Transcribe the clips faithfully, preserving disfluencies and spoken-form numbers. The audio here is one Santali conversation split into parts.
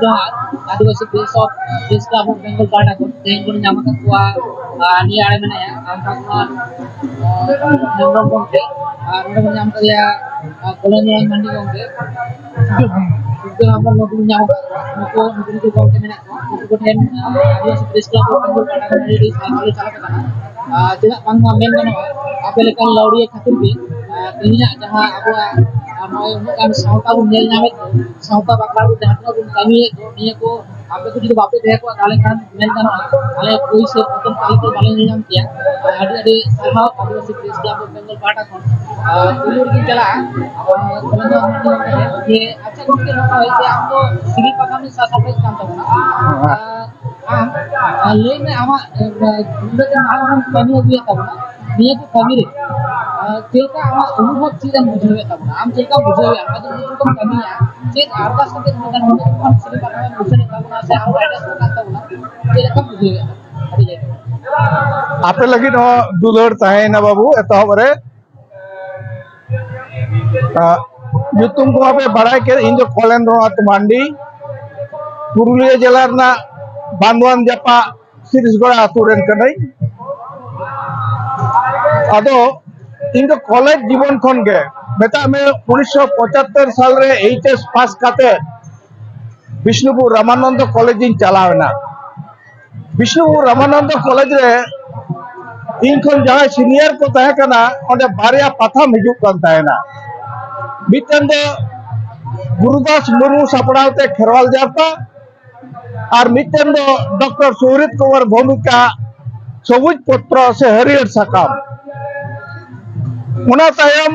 ᱡᱚᱦᱟᱨ᱾ ᱟᱹᱫᱤᱵᱟᱹᱥᱤ press of press club of Bengal ᱯᱟᱦᱴᱟ ᱠᱷᱚᱱ ᱛᱮᱦᱮᱧ ᱵᱚᱱ ᱧᱟᱢ ᱟᱠᱟᱫ ᱠᱚᱣᱟ, ᱟᱨ ᱱᱤᱭᱟᱹ ᱟᱲᱮ ᱢᱮᱱᱟᱭᱟ ᱟᱢ ᱠᱷᱚᱱ ᱦᱮᱢᱵᱨᱚᱢ ᱜᱚᱢᱠᱮ, ᱟᱨ ᱱᱚᱰᱮ ᱵᱚᱱ ᱧᱟᱢ ᱟᱠᱟᱫᱮᱭᱟ ᱠᱚᱞᱚᱱᱤᱭᱟᱞ ᱢᱟᱱᱰᱤ ᱜᱚᱢᱠᱮ᱾ ᱩᱫᱽᱜᱟᱹᱣ ᱦᱟᱢᱵᱟᱞ ᱱᱩᱠᱩ ᱧᱟᱢ ᱟᱠᱟᱫ ᱠᱚᱣᱟ᱾ ᱱᱩᱠᱩ, ᱱᱩᱠᱩ ᱱᱩᱠᱩ ᱜᱚᱢᱠᱮ ᱢᱮᱱᱟᱜ ᱠᱚᱣᱟ᱾ ᱱᱩᱠᱩ ᱠᱚᱴᱷᱮᱱ, ᱟᱸ, ᱟᱹᱫᱤᱵᱟᱹᱥᱤ ᱯᱨᱮᱥ ᱠᱞᱟᱵᱽ ᱠᱷᱚᱱ ᱯᱟᱦᱴᱟ ᱠᱷᱚᱱ ᱟᱹᱰᱤ ᱟᱹᱰᱤ ᱥᱟᱨᱦᱟᱣ ᱞᱮ ᱪᱟᱞ ᱟᱠᱚ ᱠᱟᱱᱟ᱾ ᱟᱸ, ᱪᱮᱫᱟᱜ ᱵᱟᱝᱢᱟ ᱢᱮᱱ ᱜᱟᱱᱚᱜᱼᱟ, ᱟᱯᱮ ᱞᱮᱠᱟᱱ ᱞᱟᱹᱣᱲᱤᱭᱟᱹ ᱠᱷᱟᱹᱛᱤᱨ ᱜᱮ, ᱟᱸ, ᱛᱮᱦᱮᱧᱟᱜ ᱡᱟᱦᱟᱸ ᱟᱵᱚᱣᱟᱜ, ᱟᱸ, ᱱᱚᱜᱼᱚᱭ ᱩᱱᱟᱹᱜ ᱜᱟᱱ ᱥᱟᱶᱛᱟ ᱵᱚᱱ ᱧᱮᱞ ᱧᱟᱢᱮᱫ ᱫᱚ, ᱥᱟᱶᱛᱟ ᱵᱟᱠᱷᱨᱟ ᱵᱚᱱ ᱡᱟᱦᱟᱸ ᱛᱤᱱᱟᱹᱜ ᱵᱚᱱ ᱠᱟᱹᱢᱤᱭᱮᱫ ᱫᱚ, ᱱᱤᱭᱟᱹ ᱠᱚ ᱟᱯᱮ ᱠᱚ ᱡᱩᱫᱤ ᱵᱟᱯᱮ ᱛᱟᱦᱮᱸ ᱠᱚᱜᱼᱟ, ᱛᱟᱦᱚᱞᱮ ᱠᱷᱟᱱ ᱢᱮᱱ ᱜᱟᱱᱚᱜᱼᱟ, ᱟᱞᱮ ᱯᱩᱭᱥᱟᱹ ᱯᱚᱛᱚᱵ ᱛᱟᱞᱮ ᱛᱮ ᱵᱟᱞᱮ ᱧᱮᱞ ᱧᱟᱢ ᱠᱮᱭᱟ᱾ ᱟᱨ ᱟᱹᱰᱤ ᱟᱹᱰᱤ ᱥᱟᱨᱦᱟᱣ ᱟᱹᱫᱤᱵᱟᱹᱥᱤ ᱯᱨᱮᱥ ᱠᱞᱟᱵᱽ ᱚᱯᱷ ᱵᱮᱝᱜᱚᱞ ᱯᱟᱦᱴᱟ ᱠᱷᱚᱱ᱾ ᱟᱨ ᱯᱩᱭᱞᱩ ᱨᱮᱜᱤᱧ ᱪᱟᱞᱟᱜᱼᱟ, ᱟᱨ ᱠᱚᱞᱚᱱᱤᱭᱟᱞ ᱢᱟᱱᱰᱤ ᱜᱚᱢᱠᱮ ᱴᱷᱮᱱ᱾ ᱡᱮ, ᱟᱪᱪᱷᱟ ᱜᱚᱢᱠᱮ, ᱱᱚᱜᱼᱚᱭ ᱡᱮ ᱟᱢ ᱫᱚ ᱥᱤᱵᱤᱞ ᱯᱟᱛᱷᱟᱢ ᱨᱤᱱᱤᱡ ᱥᱟᱥᱟᱯᱲᱟᱣᱤᱡ ᱠᱟᱱ ᱛᱟᱵᱚᱱᱟ, ᱟᱨ ᱟᱢ, ᱟᱨ ᱞᱟᱹᱭ ᱢᱮ ᱟᱢᱟᱜ, ᱮ, ᱱᱚᱰᱮ ᱡᱮ ᱢᱟᱲᱟᱝ ᱠᱷᱚᱱ ᱠᱟᱹᱢᱤ ᱟᱹᱜᱩᱭᱮᱫ ᱛᱟᱵᱚᱱᱟ, ᱱᱤᱭᱟᱹ ᱠᱚ ᱠᱟᱹᱢᱤ ᱨᱮ, ᱟᱨ ᱪᱮᱫ ᱞᱮᱠᱟ ᱟᱢᱟᱜ ᱚᱱᱩᱵᱷᱚᱵ ᱪᱮᱫ ᱮᱢ ᱵᱩᱡᱷᱟᱹᱣᱮᱫ ᱛᱟᱵᱚᱱᱟ? ᱟᱢ ᱪᱮᱫ ᱞᱮᱠᱟᱢ ᱵᱩᱡᱷᱟᱹᱣᱮᱫᱼᱟ? ᱱᱚᱣᱟ ᱫᱚ ᱱᱤᱛᱚᱜ ᱠᱟᱹᱢᱤᱭᱟ, ᱪᱮᱫ ᱟᱨᱫᱟᱥ ᱠᱟᱛᱮ ᱱᱩᱱᱟᱹᱜ ᱜᱟᱱ ᱦᱚᱲ ᱠᱷᱚᱱ ᱥᱤᱵᱤᱞ ᱯᱟᱛᱷᱟᱢ ᱮᱢ ᱩᱪᱷᱟᱹᱱᱮᱫ ᱛᱟᱵᱚᱱᱟ ᱥᱮ ᱟᱵᱚ ᱮᱴᱟᱜ ᱠᱟᱱ ᱛᱟᱵᱚᱱᱟ, ᱪᱮᱫ ᱞᱮᱠᱟᱢ ᱵᱩᱡᱷᱟᱹᱣᱮᱫᱼᱟ? ᱟᱹᱰᱤ ᱞᱟᱹᱭ ᱛᱟᱵᱚᱱ᱾ ᱟᱯᱮ ᱞᱟᱹᱜᱤᱫ ᱦᱚᱸ ᱫᱩᱞᱟᱹᱲ ᱛᱟᱦᱮᱸᱭᱮᱱᱟ ᱵᱟᱹᱵᱩ, ᱮᱛᱚᱦᱚᱵ ᱨᱮ᱾ ᱟᱜ, ᱧᱩᱛᱩᱢ ᱠᱚᱢᱟ ᱯᱮ ᱵᱟᱲᱟᱭ ᱠᱮᱫ, ᱤᱧ ᱫᱚ ᱠᱚᱞᱮᱱᱫᱨᱚᱱᱟᱛᱷ ᱢᱟᱱᱰᱤ, ᱯᱩᱨᱩᱞᱤᱭᱟᱹ ᱡᱮᱞᱟ ᱨᱮᱱᱟᱜ ᱵᱟᱱᱫᱣᱟᱱ ᱡᱟᱯᱟᱜ ᱥᱤᱨᱤᱥᱜᱚᱲᱟ ᱟᱹᱛᱩ ᱨᱮᱱ ᱠᱟᱹᱱᱟᱹᱧ᱾ ᱟᱫᱚ ᱤᱧ ᱫᱚ ᱠᱚᱞᱮᱡᱽ ᱡᱤᱵᱚᱱ ᱠᱷᱚᱱ ᱜᱮ, ᱢᱮᱛᱟᱜ ᱢᱮ, ᱩᱱᱤᱥᱥᱚ ᱯᱚᱸᱪᱟᱛᱛᱳᱨ ᱥᱟᱞ ᱨᱮ ᱮᱭᱤᱪ ᱮᱥ ᱯᱟᱥ ᱠᱟᱛᱮ ᱵᱤᱥᱱᱩᱯᱩᱨ ᱨᱟᱢᱟᱱᱚᱱᱫᱚ ᱠᱚᱞᱮᱡᱽ ᱤᱧ ᱪᱟᱞᱟᱣ ᱮᱱᱟ᱾ ᱵᱤᱥᱱᱩᱯᱩᱨ ᱨᱟᱢᱟᱱᱚᱱᱫᱚ ᱠᱚᱞᱮᱡᱽ ᱨᱮ ᱤᱧ ᱠᱷᱚᱱ ᱡᱟᱦᱟᱸᱭ ᱥᱤᱱᱤᱭᱟᱨ ᱠᱚ ᱛᱟᱦᱮᱸ ᱠᱟᱱᱟ, ᱚᱸᱰᱮ ᱵᱟᱨᱭᱟ ᱯᱟᱛᱷᱟᱢ ᱦᱤᱡᱩᱜ ᱠᱟᱱ ᱛᱟᱦᱮᱱᱟ᱾ ᱢᱤᱫᱴᱮᱱ ᱫᱚ ᱜᱩᱨᱩᱫᱟᱥ ᱢᱩᱨᱢᱩ ᱥᱟᱯᱲᱟᱣ ᱛᱮ ᱠᱷᱮᱨᱣᱟᱞ ᱡᱟᱨᱯᱟ, ᱟᱨ ᱢᱤᱫᱴᱮᱱ ᱫᱚ ᱰᱚᱠᱴᱚᱨ ᱥᱩᱦᱨᱤᱛ ᱠᱩᱢᱟᱨ ᱵᱷᱳᱣᱢᱤᱠᱟᱜ ᱥᱚᱵᱩᱡ ᱯᱚᱛᱨᱚ ᱥᱮ ᱦᱟᱹᱨᱭᱟᱹᱲ ᱥᱟᱠᱟᱢ᱾ ᱚᱱᱟ ᱛᱟᱭᱚᱢ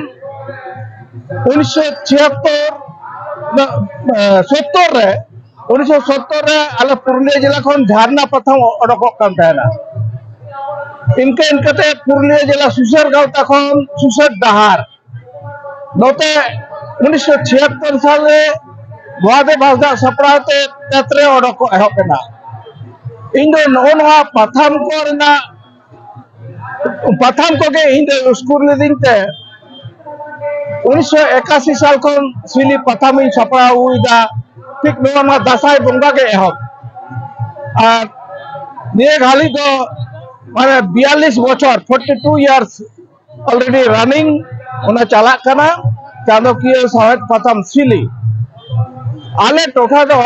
ᱩᱱᱤᱥᱥᱚ ᱪᱷᱤᱭᱟᱛᱛᱳᱨ, ᱮ, ᱥᱳᱛᱛᱳᱨ ᱨᱮ, ᱩᱱᱤᱥᱥᱚ ᱥᱳᱛᱛᱳᱨ ᱨᱮ ᱟᱞᱮ ᱯᱩᱨᱩᱞᱤᱭᱟᱹ ᱡᱮᱞᱟ ᱠᱷᱚᱱ ᱡᱷᱟᱨᱱᱟ ᱯᱟᱛᱷᱟᱢ ᱚᱰᱚᱠᱚᱜ ᱠᱟᱱ ᱛᱟᱦᱮᱱᱟ᱾ ᱤᱱᱠᱟᱹ ᱤᱱᱠᱟᱹᱛᱮ ᱯᱩᱨᱩᱞᱤᱭᱟᱹ ᱡᱮᱞᱟ ᱥᱩᱥᱟᱹᱨ ᱜᱟᱶᱛᱟ ᱠᱷᱚᱱ ᱥᱩᱥᱟᱹᱨ ᱰᱟᱦᱟᱨ, ᱱᱚᱛᱮ ᱩᱱᱤᱥᱥᱚ ᱪᱷᱤᱭᱟᱛᱛᱳᱨ ᱥᱟᱞ ᱨᱮ ᱢᱚᱦᱟᱫᱮᱵ ᱦᱟᱸᱥᱫᱟ ᱥᱟᱯᱲᱟᱣ ᱛᱮ ᱛᱮᱛᱨᱮ ᱚᱰᱚᱠᱚᱜ ᱮᱦᱚᱵ ᱮᱱᱟ᱾ ᱤᱧ ᱫᱚ ᱱᱚᱜᱼᱚ ᱱᱚᱣᱟ ᱯᱟᱛᱷᱟᱢ ᱠᱚ ᱨᱮᱱᱟᱜ, ᱯᱟᱛᱷᱟᱢ ᱠᱚᱜᱮ ᱤᱧ ᱫᱚ ᱩᱥᱠᱩᱨ ᱞᱤᱫᱤᱧ ᱛᱮ ᱩᱱᱤᱥᱥᱚ ᱮᱠᱟᱥᱤ ᱥᱟᱞ ᱠᱷᱚᱱ ᱥᱤᱞᱤ ᱯᱟᱛᱷᱟᱢ ᱤᱧ ᱥᱟᱯᱲᱟᱣ ᱟᱹᱜᱩᱭᱮᱫᱟ᱾ ᱱᱚᱣᱟ ᱢᱟ ᱫᱟᱸᱥᱟᱭ ᱵᱚᱸᱜᱟ ᱜᱮ ᱮᱦᱚᱵ᱾ ᱟᱨ ᱱᱤᱭᱟᱹ ᱜᱷᱟᱹᱲᱤᱡ ᱫᱚ ᱢᱟᱱᱮ ᱵᱤᱭᱟᱞᱞᱤᱥ ᱵᱚᱪᱷᱚᱨ, forty two years already running, ᱚᱱᱟ ᱪᱟᱞᱟᱜ ᱠᱟᱱᱟ ᱪᱟᱸᱫᱚᱠᱤᱭᱟᱹ ᱥᱟᱶᱦᱮᱫ ᱯᱟᱛᱷᱟᱢ ᱥᱤᱞᱤ᱾ ᱟᱞᱮ ᱴᱚᱴᱷᱟ ᱫᱚ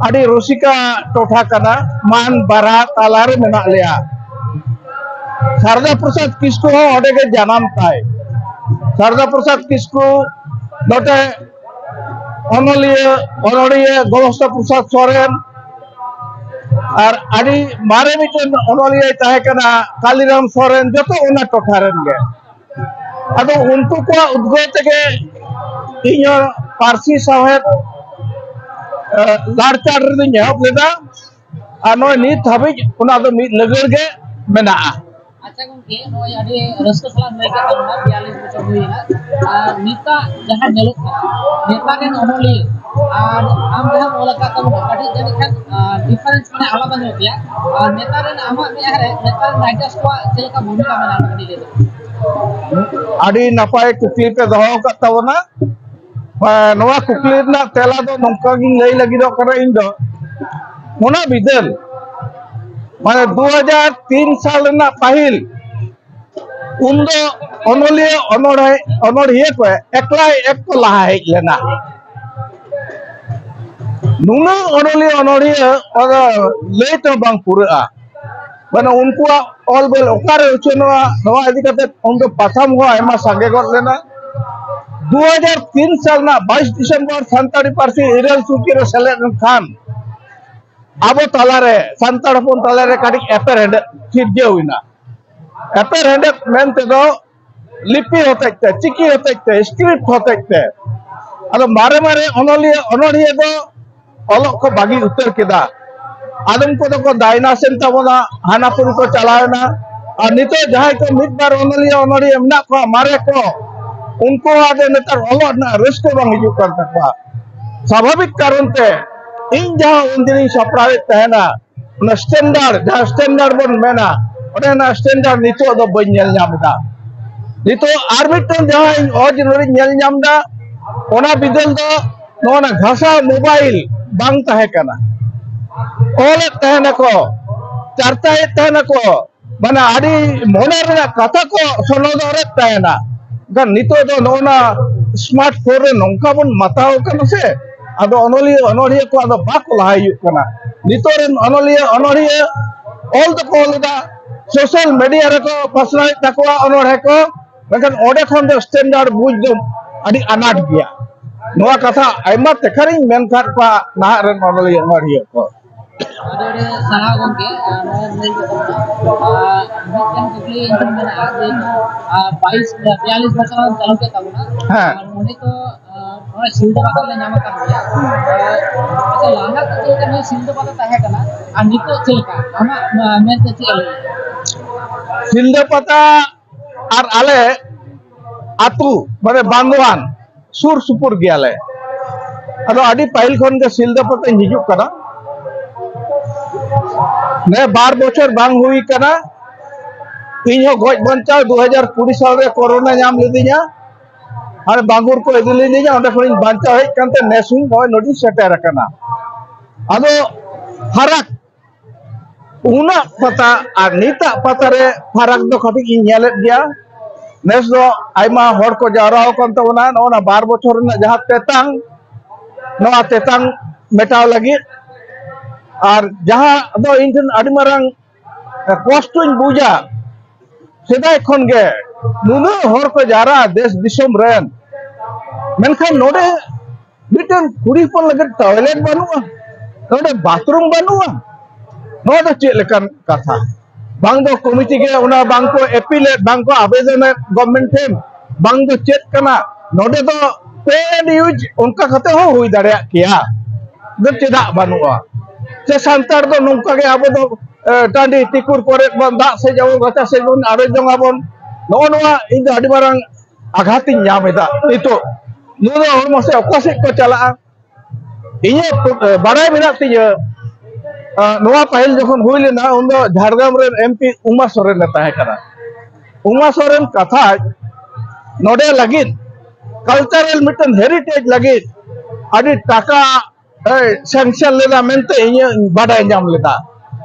ᱟᱹᱰᱤ ᱨᱩᱥᱤᱠᱟ ᱴᱚᱴᱷᱟ ᱠᱟᱱᱟ, ᱢᱟᱱ ᱵᱟᱨᱟ ᱛᱟᱞᱟᱨᱮ ᱢᱮᱱᱟᱜ ᱞᱮᱭᱟ᱾ ᱥᱟᱨᱫᱟ ᱯᱨᱚᱥᱟᱫᱽ ᱠᱤᱥᱠᱩ ᱦᱚᱸ ᱚᱸᱰᱮ ᱜᱮ ᱡᱟᱱᱟᱢ ᱛᱟᱭ᱾ ᱥᱟᱨᱫᱟ ᱯᱨᱚᱥᱟᱫᱽ ᱠᱤᱥᱠᱩ ᱱᱚᱛᱮ ᱚᱱᱚᱞᱤᱭᱟᱹ, ᱚᱱᱚᱲᱦᱤᱭᱟᱹ ᱜᱚᱵᱚᱥᱛᱟ ᱯᱨᱚᱥᱟᱫᱽ ᱥᱚᱨᱮᱱ, ᱟᱨ ᱟᱹᱰᱤ ᱢᱟᱨᱮ ᱢᱤᱫᱴᱮᱱ ᱚᱱᱚᱞᱤᱭᱟᱹᱭ ᱛᱟᱦᱮᱸ ᱠᱟᱱᱟ ᱠᱟᱞᱤᱨᱟᱢ ᱥᱚᱨᱮᱱ, ᱡᱚᱛᱚ ᱚᱱᱟ ᱴᱚᱴᱷᱟ ᱨᱮᱱ ᱜᱮ᱾ ᱟᱫᱚ ᱩᱱᱠᱩ ᱠᱚᱣᱟᱜ ᱩᱫᱽᱜᱟᱹᱣ ᱛᱮᱜᱮ ᱤᱧ ᱦᱚᱸ ᱯᱟᱹᱨᱥᱤ ᱥᱟᱶᱦᱮᱫ, ᱮ, ᱞᱟᱲᱪᱟᱲ ᱨᱮᱫᱚᱧ ᱮᱦᱚᱵ ᱞᱮᱫᱟ᱾ ᱟᱨ ᱱᱚᱜᱼᱚᱭ ᱱᱤᱛ ᱦᱟᱹᱵᱤᱡ ᱚᱱᱟ ᱫᱚ ᱢᱤᱫ ᱞᱟᱹᱜᱟᱹᱲ ᱜᱮ ᱢᱮᱱᱟᱜᱼᱟ᱾ ᱟᱪᱪᱷᱟ ᱜᱚᱝᱠᱮ, ᱱᱚᱜᱼᱚᱭ ᱟᱹᱰᱤ ᱨᱟᱹᱥᱠᱟᱹ ᱥᱟᱞᱟᱜ ᱞᱟᱹᱭ ᱠᱮᱫ ᱛᱟᱵᱚᱱᱟ, ᱵᱤᱭᱟᱞᱞᱤᱥ ᱵᱚᱪᱷᱚᱨ ᱦᱩᱭᱮᱱᱟ᱾ ᱟᱨ ᱱᱤᱛᱟᱜ ᱡᱟᱦᱟᱸ ᱧᱮᱞᱚᱜ ᱠᱟᱱᱟ, ᱱᱮᱛᱟᱨ ᱨᱮᱱ ᱚᱱᱚᱞᱤᱭᱟᱹ ᱟᱨ ᱟᱢ ᱡᱟᱦᱟᱸᱢ ᱚᱞ ᱟᱠᱟᱫ ᱛᱟᱵᱚᱱᱟ, ᱠᱟᱹᱴᱤᱡ ᱡᱟᱹᱱᱤᱡ ᱠᱷᱟᱱ, ᱟᱨ, difference ᱢᱟᱱᱮ ᱟᱞᱟᱫᱟ ᱧᱚᱜ ᱜᱮᱭᱟ᱾ ᱟᱨ ᱱᱮᱛᱟᱨ ᱨᱮᱱ ᱟᱢᱟᱜ ᱢᱮᱫᱦᱟ ᱨᱮ ᱱᱮᱛᱟᱨ ᱨᱮᱱ writers ᱠᱚᱣᱟᱜ ᱪᱮᱫ ᱞᱮᱠᱟ ᱵᱷᱩᱢᱤᱠᱟ ᱢᱮᱱᱟᱜᱼᱟ, ᱠᱟᱹᱴᱤᱡ ᱞᱟᱹᱭ ᱛᱟᱵᱚᱱ᱾ ᱟᱹᱰᱤ ᱱᱟᱯᱟᱭ ᱠᱩᱠᱞᱤ ᱯᱮ ᱫᱚᱦᱚ ᱟᱠᱟᱫ ᱛᱟᱵᱚᱱᱟ᱾ ᱮᱸ, ᱱᱚᱣᱟ ᱠᱩᱠᱞᱤ ᱨᱮᱱᱟᱜ ᱛᱮᱞᱟ ᱫᱚ ᱱᱚᱝᱠᱟ ᱜᱤᱧ ᱞᱟᱹᱭ ᱞᱟᱹᱜᱤᱫᱚᱜ ᱠᱟᱱᱟ ᱤᱧ ᱫᱚ᱾ ᱚᱱᱟ ᱵᱤᱫᱟᱹᱞ, ᱢᱟᱱᱮ ᱫᱩ ᱦᱟᱡᱟᱨ ᱛᱤᱱ ᱥᱟᱞ ᱨᱮᱱᱟᱜ ᱯᱟᱹᱦᱤᱞ, ᱩᱱᱫᱚ ᱚᱱᱚᱞᱤᱭᱟᱹ, ᱚᱱᱚᱲᱦᱮ-, ᱚᱱᱚᱲᱦᱤᱭᱟᱹ ᱠᱚ ᱮᱠᱞᱟ ᱮᱠ ᱠᱚ ᱞᱟᱦᱟ ᱦᱮᱡ ᱞᱮᱱᱟ᱾ ᱱᱩᱱᱟᱹᱜ ᱚᱱᱚᱞᱤᱭᱟᱹ, ᱚᱱᱚᱲᱦᱤᱭᱟᱹ, ᱚᱱᱟ ᱞᱟᱹᱭ ᱛᱮᱦᱚᱸ ᱵᱟᱝ ᱯᱩᱨᱟᱹᱜᱼᱟ᱾ ᱢᱟᱱᱮ ᱩᱱᱠᱩᱣᱟᱜ ᱚᱞ ᱵᱚᱞ ᱚᱠᱟᱨᱮ ᱩᱪᱷᱟᱹᱱᱚᱜᱼᱟ, ᱱᱚᱣᱟ ᱤᱫᱤ ᱠᱟᱛᱮ ᱩᱱᱫᱚ ᱯᱟᱛᱷᱟᱢ ᱦᱚᱸ ᱟᱭᱢᱟ ᱥᱟᱸᱜᱮ ᱜᱚᱫ ᱞᱮᱱᱟ᱾ ᱫᱩ ᱦᱟᱡᱟᱨ ᱛᱤᱱ ᱥᱟᱞ ᱨᱮᱱᱟᱜ ᱵᱟᱭᱤᱥ ᱰᱤᱥᱮᱢᱵᱚᱨ ᱥᱟᱱᱛᱟᱲᱤ ᱯᱟᱹᱨᱥᱤ ᱤᱨᱟᱹᱞ ᱥᱩᱪᱤ ᱨᱮ ᱥᱮᱞᱮᱫ ᱞᱮᱱᱠᱷᱟᱱ ᱟᱵᱚ ᱛᱟᱞᱟᱨᱮ, ᱥᱟᱱᱛᱟᱲ ᱦᱚᱯᱚᱱ ᱛᱟᱞᱟᱨᱮ ᱠᱟᱹᱴᱤᱡ ᱮᱯᱮᱨ ᱦᱮᱸᱰᱮᱡ ᱥᱤᱨᱡᱟᱹᱣ ᱮᱱᱟ᱾ ᱮᱯᱮᱨ ᱦᱮᱸᱰᱮᱡ ᱢᱮᱱ ᱛᱮᱫᱚ ᱞᱤᱯᱤ ᱦᱚᱛᱮᱡ ᱛᱮ, ᱪᱤᱠᱤ ᱦᱚᱛᱮᱡ ᱛᱮ, script ᱦᱚᱛᱮᱡ ᱛᱮ᱾ ᱟᱫᱚ ᱢᱟᱨᱮ ᱢᱟᱨᱮ ᱚᱱᱚᱞᱤᱭᱟᱹ, ᱚᱱᱚᱲᱦᱤᱭᱟᱹ ᱫᱚ ᱚᱞᱚᱜ ᱠᱚ ᱵᱟᱹᱜᱤ ᱩᱛᱟᱹᱨ ᱠᱮᱫᱟ᱾ ᱟᱫᱚᱢ ᱠᱚᱫᱚ ᱠᱚ ᱰᱟᱭᱱᱟᱥ ᱮᱱ ᱛᱟᱵᱚᱱᱟ, ᱦᱟᱱᱟ ᱯᱩᱨᱤ ᱠᱚ ᱪᱟᱞᱟᱣ ᱮᱱᱟ᱾ ᱟᱨ ᱱᱤᱛᱚᱜ ᱡᱟᱦᱟᱸᱭ ᱠᱚ ᱢᱤᱫ ᱵᱟᱨ ᱚᱱᱚᱞᱤᱭᱟᱹ, ᱚᱱᱚᱲᱦᱤᱭᱟᱹ ᱢᱮᱱᱟᱜ ᱠᱚᱣᱟ ᱢᱟᱨᱮ ᱠᱚ, ᱩᱱᱠᱩ ᱦᱚᱸ ᱟᱫᱚ ᱱᱮᱛᱟᱨ ᱚᱞᱚᱜ ᱨᱮᱱᱟᱜ ᱨᱟᱹᱥᱠᱟᱹ ᱵᱟᱝ ᱦᱤᱡᱩᱜ ᱠᱟᱱ ᱛᱟᱠᱚᱣᱟ᱾ ᱥᱟᱵᱷᱟᱵᱤᱠ ᱠᱟᱨᱚᱱ ᱛᱮ ᱤᱧ ᱡᱟᱦᱟᱸ ᱩᱱᱫᱤᱱᱤᱧ ᱥᱟᱯᱲᱟᱣᱮᱫ ᱛᱟᱦᱮᱱᱟ, ᱚᱱᱟ standard, ᱡᱟᱦᱟᱸ standard ᱵᱚᱱ ᱢᱮᱱᱟ, ᱚᱱᱮ ᱚᱱᱟ standard ᱱᱤᱛᱚᱜ ᱫᱚ ᱵᱟᱹᱧ ᱧᱮᱞ ᱧᱟᱢ ᱮᱫᱟ᱾ ᱱᱤᱛᱚᱜ ᱟᱨ ᱢᱤᱫᱴᱟᱝ ᱡᱟᱦᱟᱸ ᱤᱧ ᱚᱡᱽ ᱱᱚᱰᱮᱧ ᱧᱮᱞ ᱧᱟᱢ ᱮᱫᱟ, ᱚᱱᱟ ᱵᱤᱫᱟᱹᱞ ᱫᱚ ᱱᱚᱜᱼᱚ ᱱᱟ ᱜᱷᱟᱥᱟᱣ ᱢᱳᱵᱟᱭᱤᱞ ᱵᱟᱝ ᱛᱟᱦᱮᱸ ᱠᱟᱱᱟ᱾ ᱚᱞᱮᱫ ᱛᱟᱦᱮᱱᱟᱠᱚ, ᱪᱟᱨᱪᱟᱭᱮᱫ ᱛᱟᱦᱮᱱᱟᱠᱚ, ᱢᱟᱱᱮ ᱟᱹᱰᱤ ᱢᱚᱱᱮ ᱨᱮᱱᱟᱜ ᱠᱟᱛᱷᱟ ᱠᱚ ᱥᱚᱱᱚᱫᱚᱨᱮᱫ ᱛᱟᱦᱮᱱᱟ᱾ ᱢᱮᱱᱠᱷᱟᱱ ᱱᱤᱛᱚᱜ ᱫᱚ ᱱᱚᱜᱼᱚ ᱱᱟ ᱥᱢᱟᱨᱴ ᱯᱷᱳᱱ ᱨᱮ ᱱᱚᱝᱠᱟ ᱵᱚᱱ ᱢᱟᱛᱟᱣ ᱠᱟᱱᱟ ᱥᱮ, ᱟᱫᱚ ᱚᱱᱚᱞᱤᱭᱟᱹ ᱚᱱᱚᱲᱦᱤᱭᱟᱹ ᱠᱚ ᱟᱫᱚ ᱵᱟᱠᱚ ᱞᱟᱦᱟ ᱦᱤᱡᱩᱜ ᱠᱟᱱᱟ᱾ ᱱᱤᱛᱚᱜ ᱨᱮᱱ ᱚᱱᱚᱞᱤᱭᱟᱹ ᱚᱱᱚᱲᱦᱤᱭᱟᱹ ᱚᱞ ᱫᱚᱠᱚ ᱚᱞ ᱮᱫᱟ, ᱥᱳᱥᱟᱞ ᱢᱤᱰᱤᱭᱟ ᱨᱮᱠᱚ ᱯᱟᱥᱱᱟᱣᱮᱫ ᱛᱟᱠᱚᱣᱟ ᱚᱱᱚᱲᱦᱮ ᱠᱚ, ᱢᱮᱱᱠᱷᱟᱱ ᱚᱸᱰᱮ ᱠᱷᱚᱱ ᱫᱚ ᱥᱴᱮᱱᱰᱟᱨᱰ ᱵᱩᱡᱽ ᱫᱚ ᱟᱹᱰᱤ ᱟᱱᱟᱴ ᱜᱮᱭᱟ᱾ ᱱᱚᱣᱟ ᱠᱟᱛᱷᱟ ᱟᱭᱢᱟ ᱛᱮᱠᱷᱟᱨᱤᱧ ᱢᱮᱱ ᱠᱟᱫ ᱠᱚᱣᱟ ᱱᱟᱦᱟᱜ ᱨᱮᱱ ᱚᱱᱚᱞᱤᱭᱟᱹ ᱚᱱᱚᱲᱦᱤᱭᱟᱹ ᱠᱚ᱾ ᱟᱹᱰᱤ ᱟᱹᱰᱤ ᱥᱟᱨᱦᱟᱣ ᱜᱚᱢᱠᱮ᱾ ᱟᱨ ᱱᱚᱣᱟ ᱢᱮᱱ ᱠᱟᱛᱮ, ᱟᱨ ᱢᱤᱫᱴᱮᱱ ᱠᱩᱠᱞᱤ ᱤᱧ ᱴᱷᱮᱱ ᱢᱮᱱᱟᱜᱼᱟ ᱡᱮ, ᱟᱨ ᱵᱟᱭᱤᱥ, ᱵᱤᱭᱟᱞᱤᱥ ᱵᱚᱪᱷᱚᱨ ᱮᱢ ᱪᱟᱹᱞᱩ ᱠᱮᱫ ᱛᱟᱵᱚᱱᱟ᱾ ᱦᱮᱸ᱾ ᱟᱨ ᱱᱚᱰᱮ ᱛᱚ, ᱟᱨ ᱱᱚᱜᱼᱚᱭ ᱥᱤᱞᱫᱟᱹ ᱯᱟᱛᱟ ᱞᱮ ᱧᱟᱢ ᱟᱠᱟᱫ ᱜᱮᱭᱟ᱾ ᱟᱨ ᱟᱪᱪᱷᱟ, ᱞᱟᱦᱟ ᱫᱚ ᱪᱮᱫ ᱞᱮᱠᱟ ᱱᱤᱭᱟᱹ ᱥᱤᱞᱫᱟᱹ ᱯᱟᱛᱟ ᱛᱟᱦᱮᱸ ᱠᱟᱱᱟ ᱟᱨ ᱱᱤᱛᱚᱜ ᱪᱮᱫ ᱞᱮᱠᱟ? ᱟᱢᱟᱜ, ᱟᱨ ᱢᱮᱱᱛᱮ ᱪᱮᱫ ᱮ ᱞᱟᱹᱭᱟ? ᱥᱤᱞᱫᱟᱹ ᱯᱟᱛᱟ ᱟᱨ ᱟᱞᱮ ᱟᱹᱛᱩ, ᱢᱟᱱᱮ ᱵᱟᱱᱫᱳᱣᱟᱱ, ᱥᱩᱨ ᱥᱩᱯᱩᱨ ᱜᱮᱭᱟᱞᱮ᱾ ᱟᱫᱚ ᱟᱹᱰᱤ ᱯᱟᱹᱦᱤᱞ ᱠᱷᱚᱱ ᱜᱮ ᱥᱤᱞᱫᱟᱹ ᱯᱟᱛᱟᱧ ᱦᱤᱡᱩᱜ ᱠᱟᱱᱟ᱾ ᱱᱮ ᱵᱟᱨ ᱵᱚᱪᱷᱚᱨ ᱵᱟᱝ ᱦᱩᱭ ᱠᱟᱱᱟ, ᱤᱧ ᱦᱚᱸ ᱜᱚᱡ ᱵᱟᱧᱪᱟᱣ ᱫᱩ ᱦᱟᱡᱟᱨ ᱠᱩᱲᱤ ᱥᱟᱞ ᱨᱮ ᱠᱳᱨᱳᱱᱟ ᱧᱟᱢ ᱞᱤᱫᱤᱧᱟ᱾ ᱦᱟᱱᱮ ᱵᱟᱸᱜᱩᱨ ᱠᱚ ᱤᱫᱤ ᱞᱤᱫᱤᱧᱟ, ᱚᱸᱰᱮ ᱠᱷᱚᱱᱤᱧ ᱵᱟᱧᱪᱟᱣ ᱦᱮᱡ ᱠᱟᱱᱛᱮ ᱱᱮᱥ ᱦᱚᱸ ᱱᱚᱜᱼᱚᱭ ᱱᱚᱰᱮᱧ ᱥᱮᱴᱮᱨ ᱟᱠᱟᱱᱟ᱾ ᱟᱫᱚ ᱯᱷᱟᱨᱟᱠ ᱩᱱᱟᱹᱜ ᱯᱟᱛᱟ ᱟᱨ ᱱᱤᱛᱟᱜ ᱯᱟᱛᱟ ᱨᱮ ᱯᱷᱟᱨᱟᱠ ᱫᱚ ᱠᱟᱹᱴᱤᱡ ᱤᱧ ᱧᱮᱞᱮᱫ ᱜᱮᱭᱟ᱾ ᱱᱮᱥ ᱫᱚ ᱟᱭᱢᱟ ᱦᱚᱲ ᱠᱚ ᱡᱟᱣᱨᱟ ᱟᱠᱟᱱ ᱛᱟᱵᱚᱱᱟ᱾ ᱱᱚᱜᱼᱚ ᱱᱟ ᱵᱟᱨ ᱵᱚᱪᱷᱚᱨ ᱨᱮᱱᱟᱜ ᱡᱟᱦᱟᱸ ᱛᱮᱛᱟᱝ, ᱱᱚᱣᱟ ᱛᱮᱛᱟᱝ ᱢᱮᱴᱟᱣ ᱞᱟᱹᱜᱤᱫ, ᱟᱨ ᱡᱟᱦᱟᱸ ᱫᱚ ᱤᱧ ᱴᱷᱮᱱ ᱟᱹᱰᱤ ᱢᱟᱨᱟᱝ ᱠᱚᱥᱴᱚᱧ ᱵᱩᱡᱟ, ᱥᱮᱫᱟᱭ ᱠᱷᱚᱱ ᱜᱮ ᱱᱩᱱᱟᱹᱜ ᱦᱚᱲ ᱠᱚ ᱡᱟᱣᱨᱟᱜᱼᱟ ᱫᱮᱥ ᱫᱤᱥᱚᱢ ᱨᱮᱱ, ᱢᱮᱱᱠᱷᱟᱱ ᱱᱚᱰᱮ ᱢᱤᱫᱴᱮᱱ ᱠᱩᱲᱤ ᱦᱚᱯᱚᱱ ᱞᱟᱹᱜᱤᱫ ᱴᱚᱭᱞᱮᱴ ᱵᱟᱹᱱᱩᱜᱼᱟ, ᱱᱚᱰᱮ ᱵᱟᱛᱷᱨᱩᱢ ᱵᱟᱹᱱᱩᱜᱼᱟ᱾ ᱱᱚᱣᱟ ᱫᱚ ᱪᱮᱫ ᱞᱮᱠᱟᱱ ᱠᱟᱛᱷᱟ? ᱵᱟᱝ ᱫᱚ ᱠᱚᱢᱤᱴᱤ ᱜᱮ ᱚᱱᱟ ᱵᱟᱝ ᱠᱚ ᱟᱯᱤᱞᱮᱫ, ᱵᱟᱝ ᱠᱚ ᱟᱵᱮᱫᱚᱱᱮᱫ ᱜᱚᱵᱷᱢᱮᱱᱴ ᱴᱷᱮᱱ, ᱵᱟᱝ ᱫᱚ ᱪᱮᱫ ᱠᱟᱱᱟ? ᱱᱚᱰᱮ ᱫᱚ ᱯᱮ ᱮᱱᱰ ᱤᱭᱩᱡᱽ ᱚᱱᱠᱟ ᱠᱟᱛᱮ ᱦᱚᱸ ᱦᱩᱭ ᱫᱟᱲᱮᱭᱟᱜ ᱠᱮᱭᱟ, ᱫᱚ ᱪᱮᱫᱟᱜ ᱵᱟᱹᱱᱩᱜᱼᱟ? ᱥᱮ ᱥᱟᱱᱛᱟᱲ ᱫᱚ ᱱᱚᱝᱠᱟ ᱜᱮ ᱟᱵᱚ ᱫᱚ, ᱮ, ᱴᱟᱺᱰᱤ ᱴᱤᱠᱩᱨ ᱠᱚᱨᱮ ᱵᱚᱱ ᱫᱟᱜ ᱥᱮᱫ ᱡᱟᱵᱚᱱ, ᱜᱚᱪᱟ ᱥᱮᱫ ᱵᱚᱱ ᱟᱲᱮ ᱡᱚᱝ ᱟᱵᱚᱱ? ᱱᱚᱜᱼᱚ ᱱᱚᱣᱟ ᱤᱧ ᱫᱚ ᱟᱹᱰᱤ ᱢᱟᱨᱟᱝ ᱟᱜᱷᱟᱛ ᱤᱧ ᱧᱟᱢ ᱮᱫᱟ ᱱᱤᱛᱚᱜ᱾ ᱱᱩᱭ ᱫᱚ ᱦᱚᱲ ᱢᱟᱥᱮ ᱚᱠᱟ ᱥᱮᱫ ᱠᱚ ᱪᱟᱞᱟᱜᱼᱟ? ᱤᱧᱟᱹᱜ ᱴᱚ-, ᱮ, ᱵᱟᱲᱟᱭ ᱢᱮᱱᱟᱜ ᱛᱤᱧᱟᱹ, ᱟ, ᱱᱚᱣᱟ ᱯᱟᱹᱦᱤᱞ ᱡᱚᱠᱷᱚᱱ ᱦᱩᱭ ᱞᱮᱱᱟ, ᱩᱱ ᱫᱚ ᱡᱷᱟᱲᱜᱨᱟᱢ ᱨᱮᱱ ᱮᱢ ᱯᱤ ᱩᱢᱟ ᱥᱚᱨᱮᱱ ᱮ ᱛᱟᱦᱮᱸ ᱠᱟᱱᱟ᱾ ᱩᱢᱟ ᱥᱚᱨᱮᱱ ᱠᱟᱛᱷᱟᱡ ᱱᱚᱰᱮ ᱞᱟᱹᱜᱤᱫ, ᱠᱟᱞᱪᱟᱨᱟᱞ ᱢᱤᱫᱴᱮᱱ ᱦᱮᱨᱤᱴᱮᱡᱽ ᱞᱟᱹᱜᱤᱫ ᱟᱹᱰᱤ ᱴᱟᱠᱟ ᱥᱮᱝᱥᱚᱱ ᱞᱮᱫᱟ ᱢᱮᱱᱛᱮ ᱤᱧᱟᱹᱜ ᱵᱟᱰᱟᱭ ᱧᱟᱢ ᱞᱮᱫᱟ᱾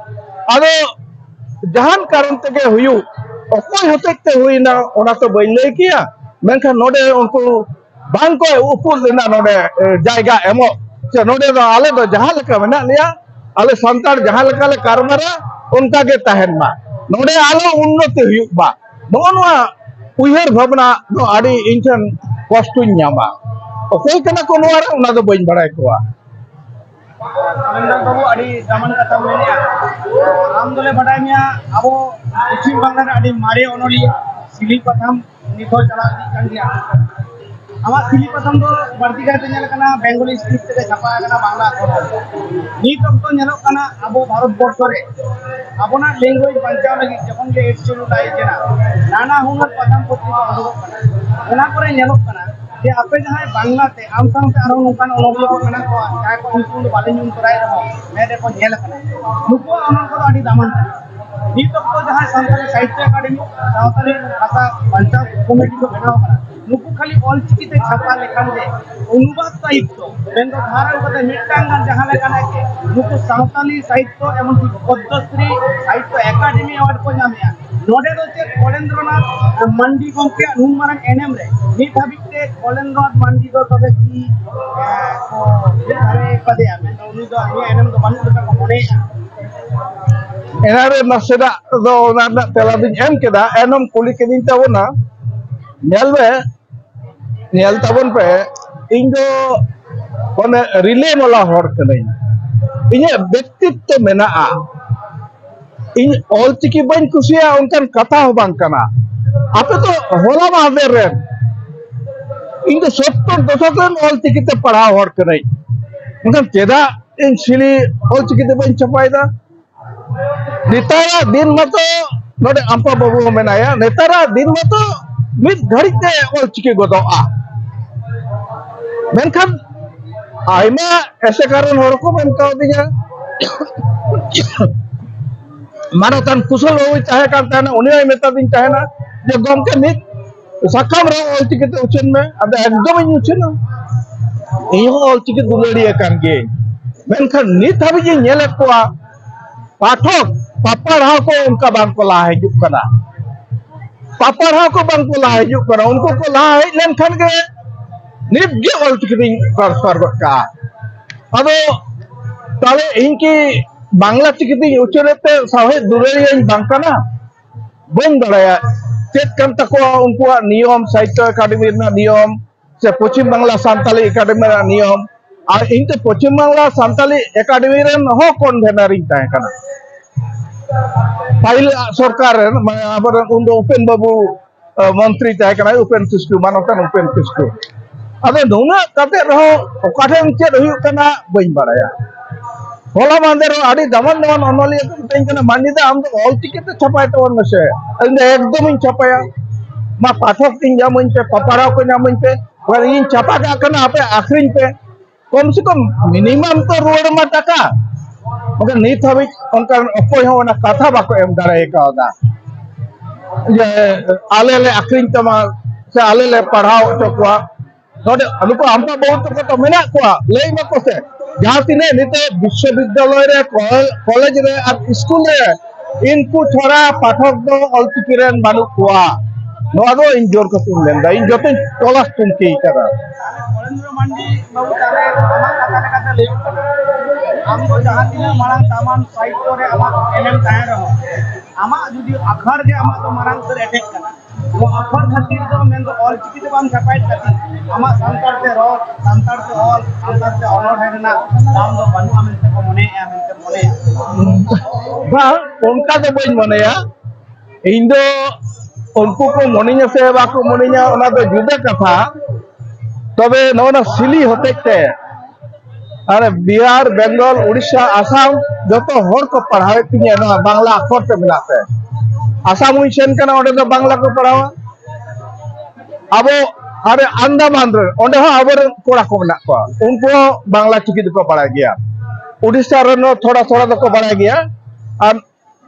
ᱟᱫᱚ ᱡᱟᱦᱟᱱ ᱠᱟᱨᱚᱱ ᱛᱮᱜᱮ ᱦᱩᱭᱩᱜ, ᱚᱠᱚᱭ ᱦᱚᱛᱮᱡ ᱛᱮ ᱦᱩᱭᱱᱟ ᱚᱱᱟ ᱛᱚ ᱵᱟᱹᱧ ᱞᱟᱹᱭ ᱠᱮᱭᱟ, ᱢᱮᱱᱠᱷᱟᱱ ᱱᱚᱰᱮ ᱩᱱᱠᱩ ᱵᱟᱝ ᱠᱚ ᱩᱯᱩᱫ ᱞᱮᱱᱟ ᱱᱚᱰᱮ ᱡᱟᱭᱜᱟ ᱮᱢᱚᱜ᱾ ᱥᱮ ᱱᱚᱰᱮ ᱫᱚ ᱟᱞᱮ ᱫᱚ ᱡᱟᱦᱟᱸ ᱞᱮᱠᱟ ᱢᱮᱱᱟᱜ ᱞᱮᱭᱟ, ᱟᱞᱮ ᱥᱟᱱᱛᱟᱲ ᱡᱟᱦᱟᱸ ᱞᱮᱠᱟ ᱞᱮ ᱠᱟᱨᱵᱟᱨᱟ, ᱚᱱᱠᱟ ᱜᱮ ᱛᱟᱦᱮᱱ ᱢᱟ, ᱱᱚᱰᱮ ᱟᱞᱚ ᱩᱱᱱᱚᱛᱤ ᱦᱩᱭᱩᱜ ᱢᱟ, ᱱᱚᱜᱼᱚ ᱱᱚᱣᱟ ᱩᱭᱦᱟᱹᱨ ᱵᱷᱟᱵᱽᱱᱟ ᱫᱚ ᱟᱹᱰᱤ ᱤᱧ ᱴᱷᱮᱱ ᱠᱚᱥᱴᱚᱧ ᱧᱟᱢᱟ᱾ ᱚᱠᱚᱭ ᱠᱟᱱᱟ ᱠᱚ ᱱᱚᱣᱟ ᱨᱮ, ᱚᱱᱟ ᱫᱚ ᱵᱟᱹᱧ ᱵᱟᱲᱟᱭ ᱠᱚᱣᱟ᱾ ᱟᱢᱫᱟ ᱵᱟᱹᱵᱩ, ᱟᱹᱰᱤ ᱫᱟᱢᱟᱱ ᱠᱟᱛᱷᱟᱢ ᱢᱮᱱᱮᱜᱼᱟ᱾ ᱟᱢ ᱫᱚᱞᱮ ᱵᱟᱰᱟᱭ ᱢᱮᱭᱟ, ᱟᱵᱚ ᱯᱚᱪᱷᱤᱢ ᱵᱟᱝᱞᱟ ᱨᱮ ᱟᱹᱰᱤ ᱢᱟᱨᱮ ᱚᱱᱚᱞᱤᱭᱟᱹ ᱥᱤᱞᱤ ᱯᱟᱛᱷᱟᱢ ᱱᱤᱛ ᱦᱚᱸ ᱪᱟᱞᱟᱣ ᱤᱫᱤᱜ ᱠᱟᱱ ᱜᱮᱭᱟ᱾ ᱟᱢᱟᱜ ᱥᱤᱞᱤ ᱯᱟᱛᱷᱟᱢ ᱫᱚ ᱵᱟᱹᱲᱛᱤ ᱠᱟᱭᱛᱮ ᱧᱮᱞ ᱠᱟᱱᱟ ᱵᱮᱝᱜᱚᱞᱤ ᱥᱠᱨᱤᱯᱴ ᱛᱮᱜᱮ ᱪᱷᱟᱯᱟ ᱟᱠᱟᱱᱟ, ᱵᱟᱝᱞᱟ ᱚᱞ᱾ ᱱᱤᱛ ᱚᱠᱛᱚ ᱧᱮᱞᱚᱜ ᱠᱟᱱᱟ ᱟᱵᱚ ᱵᱷᱟᱨᱚᱛ ᱵᱚᱨᱥᱚ ᱨᱮ ᱟᱵᱚᱱᱟᱜ ᱞᱮᱝᱜᱩᱭᱮᱡᱽ ᱵᱟᱧᱪᱟᱣ ᱞᱟᱹᱜᱤᱫ ᱡᱚᱠᱷᱚᱱ ᱜᱮ ᱮᱰ ᱥᱮᱰᱩᱞ ᱟᱭ ᱠᱟᱱᱟ, ᱱᱟᱱᱟ ᱦᱩᱱᱟᱹᱨ ᱯᱟᱛᱷᱟᱢ ᱯᱚᱛᱨᱤᱠᱟ ᱩᱰᱩᱠᱚᱜ ᱠᱟᱱᱟ᱾ ᱚᱱᱟ ᱠᱚᱨᱮ ᱧᱮᱞᱚᱜ ᱠᱟᱱᱟ ᱡᱮ ᱟᱯᱮ ᱡᱟᱦᱟᱸᱭ ᱵᱟᱝᱞᱟ ᱛᱮ, ᱟᱢ ᱥᱟᱶᱛᱮ ᱟᱨᱦᱚᱸ ᱱᱚᱝᱠᱟᱱ ᱚᱱᱚᱞᱤᱭᱟᱹ ᱠᱚ ᱢᱮᱱᱟᱜ ᱠᱚᱣᱟ, ᱡᱟᱦᱟᱸᱭ ᱠᱚ ᱧᱩᱛᱩᱢ ᱫᱚ ᱵᱟᱞᱮ ᱧᱩᱢ ᱛᱚᱨᱟᱭ ᱨᱮᱦᱚᱸ ᱢᱮᱫ ᱨᱮᱠᱚ ᱧᱮᱞ ᱟᱠᱟᱱᱟ, ᱱᱩᱠᱩᱣᱟᱜ ᱚᱱᱚᱞ ᱠᱚᱫᱚ ᱟᱹᱰᱤ ᱫᱟᱢᱟᱱ ᱠᱟᱱᱟ᱾ ᱱᱤᱛ ᱚᱠᱛᱚ ᱡᱟᱦᱟᱸᱭ ᱥᱟᱱᱛᱟᱲᱤ ᱥᱟᱦᱤᱛᱭᱚ ᱮᱠᱟᱰᱮᱢᱤ ᱥᱟᱶᱛᱟᱞᱤ ᱵᱷᱟᱥᱟ ᱵᱟᱧᱪᱟᱣ ᱠᱚᱢᱤᱴᱤ ᱠᱚ ᱵᱮᱱᱟᱣ ᱟᱠᱟᱱᱟ, ᱱᱩᱠᱩ ᱠᱷᱟᱹᱞᱤ ᱚᱞ ᱪᱤᱠᱤ ᱛᱮ ᱪᱷᱟᱯᱟ ᱞᱮᱠᱷᱟᱱ ᱜᱮ ᱚᱱᱩᱵᱟᱫ ᱥᱟᱦᱤᱛᱭᱚ ᱢᱮᱱᱫᱚ ᱫᱷᱟᱨᱟ ᱠᱟᱛᱮ ᱢᱤᱫᱴᱟᱝ ᱜᱟᱱ ᱡᱟᱦᱟᱸ ᱞᱮᱠᱟᱱᱟᱜ ᱜᱮ ᱱᱩᱠᱩ ᱥᱟᱶᱛᱟᱞᱤ ᱥᱟᱦᱤᱛᱭᱚ ᱮᱢᱚᱱᱠᱤ ᱯᱚᱫᱽᱢᱚᱥᱨᱤ ᱥᱟᱦᱤᱛᱭᱚ ᱮᱠᱟᱰᱮᱢᱤ ᱮᱣᱟᱨᱰ ᱠᱚ ᱧᱟᱢᱮᱜᱼᱟ᱾ ᱱᱚᱰᱮ ᱫᱚ ᱪᱮᱫ ᱠᱚᱞᱮᱱᱫᱨᱚᱱᱟᱛᱷ ᱢᱟᱱᱰᱤ ᱜᱚᱢᱠᱮᱭᱟᱜ ᱱᱩᱱ ᱢᱟᱨᱟᱝ ᱮᱱᱮᱢ ᱨᱮ ᱱᱤᱛ ᱦᱟᱹᱵᱤᱡ ᱛᱮ ᱠᱚᱞᱮᱱᱫᱨᱚᱱᱟᱛᱷ ᱢᱟᱱᱰᱤ ᱫᱚ ᱛᱚᱵᱮ ᱠᱤ, ᱮ, ᱠᱚ ᱢᱤᱫ ᱫᱷᱟᱨᱮ ᱠᱟᱫᱮᱭᱟ, ᱢᱮᱱᱫᱚ ᱩᱱᱤ ᱫᱚ ᱩᱱᱤᱭᱟᱜ ᱮᱱᱮᱢ ᱫᱚ ᱵᱟᱹᱱᱩᱜ ᱞᱮᱠᱟ ᱠᱚ ᱢᱚᱱᱮᱭᱮᱫᱼᱟ? ᱮᱱᱟᱱ ᱨᱮ ᱱᱟᱥᱮᱱᱟᱜ ᱫᱚ ᱚᱱᱟ ᱨᱮᱱᱟᱜ ᱛᱮᱞᱟ ᱫᱚᱧ ᱮᱢ ᱠᱮᱫᱟ, ᱮᱱᱦᱚᱸᱢ ᱠᱩᱞᱤ ᱠᱤᱫᱤᱧ ᱛᱟᱵᱚᱱᱟ᱾ ᱧᱮᱞ ᱢᱮ, ᱧᱮᱞ ᱛᱟᱵᱚᱱ ᱯᱮ, ᱤᱧ ᱫᱚ ᱚᱱᱮ ᱨᱤᱞᱟᱹ ᱢᱟᱞᱟ ᱦᱚᱲ ᱠᱟᱹᱱᱟᱹᱧ, ᱤᱧᱟᱹᱜ ᱵᱮᱠᱛᱤᱛᱛᱚ ᱢᱮᱱᱟᱜᱼᱟ᱾ ᱤᱧ ᱚᱞᱪᱤᱠᱤ ᱵᱟᱹᱧ ᱠᱩᱥᱤᱭᱟᱜᱼᱟ ᱚᱱᱠᱟᱱ ᱠᱟᱛᱷᱟ ᱦᱚᱸ ᱵᱟᱝ ᱠᱟᱱᱟ᱾ ᱟᱯᱮ ᱫᱚ ᱦᱚᱞᱟ ᱢᱟᱦᱫᱮᱨ ᱨᱮᱱ, ᱤᱧ ᱫᱚ ᱥᱚᱛᱛᱚᱨ ᱫᱚᱥᱚᱠ ᱨᱮᱱ ᱚᱞᱪᱤᱠᱤ ᱛᱮ ᱯᱟᱲᱦᱟᱣ ᱦᱚᱲ ᱠᱟᱹᱱᱟᱹᱧ, ᱢᱮᱱᱠᱷᱟᱱ ᱪᱮᱫᱟᱜ ᱤᱧ ᱥᱤᱞᱤ ᱚᱞᱪᱤᱠᱤ ᱛᱮ ᱵᱟᱹᱧ ᱪᱷᱟᱯᱟᱭᱮᱫᱟ? ᱱᱮᱛᱟᱨᱟᱜ ᱫᱤᱱ ᱢᱟᱛᱚ ᱱᱚᱰᱮ ᱟᱢᱯᱟ ᱵᱟᱹᱵᱩ ᱦᱚᱸ ᱢᱮᱱᱟᱭᱟ, ᱱᱮᱛᱟᱨᱟᱜ ᱫᱤᱱ ᱢᱟᱛᱚ ᱢᱤᱫ ᱜᱷᱟᱹᱲᱤᱡ ᱛᱮ ᱚᱞᱪᱤᱠᱤ ᱜᱚᱫᱚᱜᱼᱟ᱾ ᱢᱮᱱᱠᱷᱟᱱ ᱟᱭᱢᱟ ᱮᱥᱮᱠᱟᱨᱮᱱ ᱦᱚᱲ ᱠᱚ ᱢᱮᱱ ᱠᱟᱣᱫᱤᱧᱟ, ᱢᱟᱱᱚᱛᱟᱱ ᱠᱩᱥᱚᱞ ᱵᱟᱹᱵᱩᱭ ᱛᱟᱦᱮᱸ ᱠᱟᱱ ᱛᱟᱦᱮᱱᱟ, ᱩᱱᱤ ᱦᱚᱸᱭ ᱢᱮᱛᱟᱫᱤᱧ ᱛᱟᱦᱮᱱᱟ ᱡᱮ, "ᱜᱚᱢᱠᱮ, ᱢᱤᱫ ᱥᱟᱠᱟᱢ ᱨᱮ ᱚᱞᱪᱤᱠᱤ ᱛᱮ ᱩᱪᱷᱟᱹᱱ ᱢᱮ", ᱟᱫᱚ ᱮᱠᱫᱚᱢ ᱤᱧ ᱩᱪᱷᱟᱹᱱᱟ᱾ ᱤᱧ ᱦᱚᱸ ᱚᱞᱪᱤᱠᱤ ᱫᱩᱞᱟᱹᱲᱤᱭᱟᱹ ᱠᱟᱱ ᱜᱤᱭᱟᱹᱧ, ᱢᱮᱱᱠᱷᱟᱱ ᱱᱤᱛ ᱦᱟᱹᱵᱤᱡ ᱤᱧ ᱧᱮᱞᱮᱫ ᱠᱚᱣᱟ ᱯᱟᱴᱷᱚᱠ ᱯᱟᱯᱟᱲᱦᱟᱣ ᱠᱚ ᱚᱱᱠᱟ ᱵᱟᱝ ᱠᱚ ᱞᱟᱦᱟ ᱦᱤᱡᱩᱜ ᱠᱟᱱᱟ᱾ ᱯᱟᱯᱟᱲᱦᱟᱣ ᱠᱚ ᱵᱟᱝ ᱠᱚ ᱞᱟᱦᱟ ᱦᱤᱡᱩᱜ ᱠᱟᱱᱟ᱾ ᱩᱱᱠᱩ ᱠᱚ ᱞᱟᱦᱟ ᱦᱮᱡ ᱞᱮᱱᱠᱷᱟᱱ ᱜᱮ ᱱᱤᱛ ᱜᱮ ᱚᱞᱪᱤᱠᱤ ᱫᱚᱧ ᱴᱨᱟᱱᱥᱯᱷᱟᱨ ᱜᱚᱫ ᱠᱟᱜᱼᱟ᱾ ᱟᱫᱚ ᱛᱟᱦᱞᱮ ᱤᱧ ᱠᱤ ᱵᱟᱝᱞᱟ ᱪᱤᱠᱤ ᱛᱮᱧ ᱩᱪᱟᱹᱲᱮᱫ ᱛᱮ ᱥᱟᱶᱦᱮᱫ ᱫᱩᱞᱟᱹᱲᱤᱭᱟᱹᱧ ᱵᱟᱝ ᱠᱟᱱᱟ? ᱵᱟᱹᱧ ᱵᱟᱲᱟᱭᱟ ᱪᱮᱫ ᱠᱟᱱ ᱛᱟᱠᱚᱣᱟ ᱩᱱᱠᱩᱣᱟᱜ ᱱᱤᱭᱚᱢ, ᱥᱟᱦᱤᱛᱛᱚ ᱮᱠᱟᱰᱮᱢᱤ ᱨᱮᱱᱟᱜ ᱱᱤᱭᱚᱢ, ᱥᱮ ᱯᱚᱪᱷᱤᱢ ᱵᱟᱝᱞᱟ ᱥᱟᱱᱛᱟᱞᱤ ᱮᱠᱟᱰᱮᱢᱤ ᱨᱮᱱᱟᱜ ᱱᱤᱭᱚᱢ᱾ ᱟᱨ ᱤᱧ ᱫᱚ ᱯᱚᱪᱷᱤᱢ ᱵᱟᱝᱞᱟ ᱥᱟᱱᱛᱟᱞᱤ ᱮᱠᱟᱰᱮᱢᱤ ᱨᱮᱱ ᱦᱚᱸ ᱠᱚᱱᱵᱷᱮᱱᱟᱨ ᱤᱧ ᱛᱟᱦᱮᱸ ᱠᱟᱱᱟ᱾ ᱯᱟᱹᱦᱤᱞ ᱥᱚᱨᱠᱟᱨ ᱨᱮᱱ, ᱢᱟᱱᱮ, ᱟᱵᱚᱨᱮᱱ ᱩᱱᱫᱚ ᱩᱯᱮᱱ ᱵᱟᱹᱵᱩ, ᱟᱸ, ᱢᱚᱱᱛᱨᱤ ᱛᱟᱦᱮᱸ ᱠᱟᱱᱟᱭ, ᱩᱯᱮᱱ ᱠᱤᱥᱠᱩ, ᱢᱟᱱᱚᱛᱟᱱ ᱩᱯᱮᱱ ᱠᱤᱥᱠᱩ᱾ ᱟᱫᱚ ᱱᱩᱱᱟᱹᱜ ᱠᱟᱛᱮ ᱨᱮᱦᱚᱸ ᱚᱠᱟ ᱴᱷᱮᱱ ᱪᱮᱫ ᱦᱩᱭᱩᱜ ᱠᱟᱱᱟ ᱵᱟᱹᱧ ᱵᱟᱲᱟᱭᱟ᱾ ᱦᱚᱞᱟ ᱢᱟᱦᱫᱮᱨ ᱦᱚᱸ ᱟᱹᱰᱤ ᱫᱟᱢᱟᱱ ᱫᱟᱢᱟᱱ ᱚᱱᱚᱞᱤᱭᱟᱹ ᱠᱚ ᱢᱤᱛᱟᱹᱧ ᱠᱟᱱᱟ, "ᱢᱟᱹᱱᱰᱤ ᱫᱟ, ᱟᱢ ᱫᱚ ᱚᱞ ᱪᱤᱠᱤ ᱛᱮ ᱪᱷᱟᱯᱟᱭ ᱛᱟᱵᱚᱱ ᱢᱮᱥᱮ᱾" ᱤᱧ ᱫᱚ ᱮᱠᱫᱚᱢ ᱤᱧ ᱪᱷᱟᱯᱟᱭᱟ᱾ ᱢᱟ ᱯᱟᱴᱷᱚᱠ ᱤᱧ ᱧᱟᱢᱟᱹᱧ ᱯᱮ, ᱯᱟᱯᱟᱲᱟᱣ ᱠᱚ ᱧᱟᱢᱟᱹᱧ ᱯᱮ, ᱵᱟᱠᱷᱟᱱ ᱤᱧ ᱪᱷᱟᱯᱟ ᱠᱟᱜ ᱠᱟᱱᱟ, ᱟᱯᱮ ᱟᱹᱠᱷᱨᱤᱧ ᱯᱮ᱾ ᱠᱚᱢ ᱥᱮ ᱠᱚᱢ ᱢᱤᱱᱤᱢᱟᱢ ᱛᱚ ᱨᱩᱣᱟᱹᱲ ᱢᱟ ᱴᱟᱠᱟ᱾ ᱢᱮᱱᱠᱷᱟᱱ ᱱᱤᱛ ᱦᱟᱹᱵᱤᱡ ᱚᱱᱠᱟᱱ ᱚᱠᱚᱭ ᱦᱚᱸ ᱚᱱᱟ ᱠᱟᱛᱷᱟ ᱵᱟᱠᱚ ᱮᱢ ᱫᱟᱲᱮ ᱠᱟᱣᱫᱟ᱾ ᱡᱮ ᱟᱞᱮ ᱞᱮ ᱟᱹᱠᱷᱨᱤᱧ ᱛᱟᱢᱟ ᱥᱮ ᱟᱞᱮ ᱞᱮ ᱯᱟᱲᱦᱟᱣ ᱦᱚᱪᱚ ᱠᱚᱣᱟ᱾ ᱱᱚᱰᱮ ᱱᱩᱠᱩ ᱟᱢᱵᱟ ᱵᱟᱹᱵᱩ ᱛᱟᱠᱚ ᱛᱚ ᱢᱮᱱᱟᱜ ᱠᱚᱣᱟ, ᱞᱟᱹᱭ ᱢᱟᱠᱚ ᱥᱮ᱾ ᱡᱟᱦᱟᱸ ᱛᱤᱱᱟᱹᱜ ᱱᱤᱛᱚᱜ ᱵᱤᱥᱥᱚᱵᱤᱫᱽᱫᱟᱞᱚᱭ ᱨᱮ, ᱠᱚ-, ᱠᱚᱞᱮᱡᱽ ᱨᱮ ᱟᱨ ᱥᱠᱩᱞ ᱨᱮ, ᱤᱱᱠᱩ ᱪᱷᱟᱲᱟ ᱯᱟᱴᱷᱚᱠ ᱫᱚ ᱚᱞᱪᱤᱠᱤ ᱨᱮᱱ ᱵᱟᱹᱱᱩᱜ ᱠᱚᱣᱟ᱾ ᱱᱚᱣᱟ ᱫᱚ ᱤᱧ ᱡᱳᱨ ᱠᱟᱛᱮᱧ ᱢᱮᱱᱫᱟ, ᱤᱧ ᱡᱚᱛᱚᱧ ᱛᱚᱞᱟᱥ ᱛᱩᱱᱠᱷᱤ ᱠᱟᱫᱟ᱾ ᱛᱟᱦᱞᱮ ᱚᱨᱮᱱᱫᱨᱚ ᱢᱟᱱᱰᱤ ᱵᱟᱹᱵᱩ, ᱛᱟᱦᱞᱮ ᱟᱢᱟᱜ ᱠᱟᱛᱷᱟ ᱞᱮᱠᱟᱛᱮ ᱞᱟᱹᱭᱚᱜ ᱠᱟᱱᱟ, ᱟᱢ ᱫᱚ ᱡᱟᱦᱟᱸ ᱛᱤᱱᱟᱹᱜ ᱢᱟᱨᱟᱝ ᱫᱟᱢᱟᱱ ᱥᱟᱦᱤᱛᱛᱚ ᱨᱮ ᱟᱢᱟᱜ ᱮᱱᱮᱢ ᱛᱟᱦᱮᱸ ᱨᱮᱦᱚᱸ, ᱟᱢᱟᱜ ᱡᱩᱫᱤ ᱟᱠᱷᱟᱲ ᱜᱮ ᱟᱢᱟᱜ ᱫᱚ ᱢᱟᱨᱟᱝ ᱩᱛᱟᱹᱨ ᱮᱴᱮᱫ ᱠᱟᱱᱟ, ᱱᱚᱣᱟ ᱟᱠᱷᱟᱲ ᱠᱷᱟᱹᱛᱤᱨ ᱫᱚ ᱢᱮᱱᱫᱚ ᱚᱞ ᱪᱤᱠᱤ ᱛᱮ ᱵᱟᱢ ᱪᱷᱟᱯᱟᱭᱮᱫ ᱠᱷᱟᱹᱛᱤᱨ ᱟᱢᱟᱜ ᱥᱟᱱᱛᱟᱲ ᱛᱮ ᱨᱚᱲ, ᱥᱟᱱᱛᱟᱲ ᱛᱮ ᱚᱞ, ᱥᱟᱱᱛᱟᱲ ᱛᱮ ᱚᱱᱚᱬᱦᱮ ᱨᱮᱱᱟᱜ ᱫᱟᱢ ᱫᱚ ᱵᱟᱹᱱᱩᱜᱼᱟ ᱢᱮᱱᱛᱮ ᱠᱚ ᱢᱚᱱᱮᱭᱮᱫᱼᱟ, ᱢᱮᱱᱛᱮ ᱢᱚᱱᱮᱭᱟ᱾ ᱵᱟᱝ, ᱚᱱᱠᱟ ᱫᱚ ᱵᱟᱹᱧ ᱢᱚᱱᱮᱭᱟ᱾ ᱤᱧ ᱫᱚ ᱩᱱᱠᱩ ᱠᱚ ᱢᱚᱱᱮᱧᱟ ᱥᱮ ᱵᱟᱠᱚ ᱢᱚᱱᱮᱧᱟ, ᱚᱱᱟ ᱫᱚ ᱡᱩᱫᱟᱹ ᱠᱟᱛᱷᱟ᱾ ᱛᱚᱵᱮ ᱱᱚᱜᱼᱚ ᱱᱟ ᱥᱤᱞᱤ ᱦᱚᱛᱮᱡ ᱛᱮ ᱟᱨ ᱵᱤᱦᱟᱨ, ᱵᱮᱝᱜᱚᱞ, ᱩᱲᱤᱥᱥᱟ, ᱟᱥᱟᱢ, ᱡᱚᱛᱚ ᱦᱚᱲ ᱠᱚ ᱯᱟᱲᱦᱟᱣᱮᱫ ᱛᱤᱧᱟᱹ ᱱᱚᱣᱟ ᱵᱟᱝᱞᱟ ᱟᱠᱷᱚᱨ ᱛᱮ ᱢᱮᱱᱟᱜ ᱛᱮ᱾ ᱟᱥᱟᱢ ᱦᱚᱸᱧ ᱥᱮᱱ ᱠᱟᱱᱟ, ᱚᱸᱰᱮ ᱫᱚ ᱵᱟᱝᱞᱟ ᱠᱚ ᱯᱟᱲᱦᱟᱣᱟ᱾ ᱟᱵᱚ ᱟᱨ ᱟᱱᱫᱟᱢᱟᱱ ᱨᱮ, ᱚᱸᱰᱮ ᱦᱚᱸ ᱟᱵᱚᱨᱮᱱ ᱠᱚᱲᱟ ᱠᱚ ᱢᱮᱱᱟᱜ ᱠᱚᱣᱟ, ᱩᱱᱠᱩ ᱦᱚᱸ ᱵᱟᱝᱞᱟ ᱪᱤᱠᱤ ᱫᱚᱠᱚ ᱵᱟᱲᱟᱭ ᱜᱮᱭᱟ᱾ ᱩᱲᱤᱥᱥᱟ ᱨᱮᱱ ᱦᱚᱸ ᱛᱷᱚᱲᱟ ᱛᱷᱚᱲᱟ ᱫᱚᱠᱚ ᱵᱟᱲᱟᱭ ᱜᱮᱭᱟ᱾ ᱟᱨ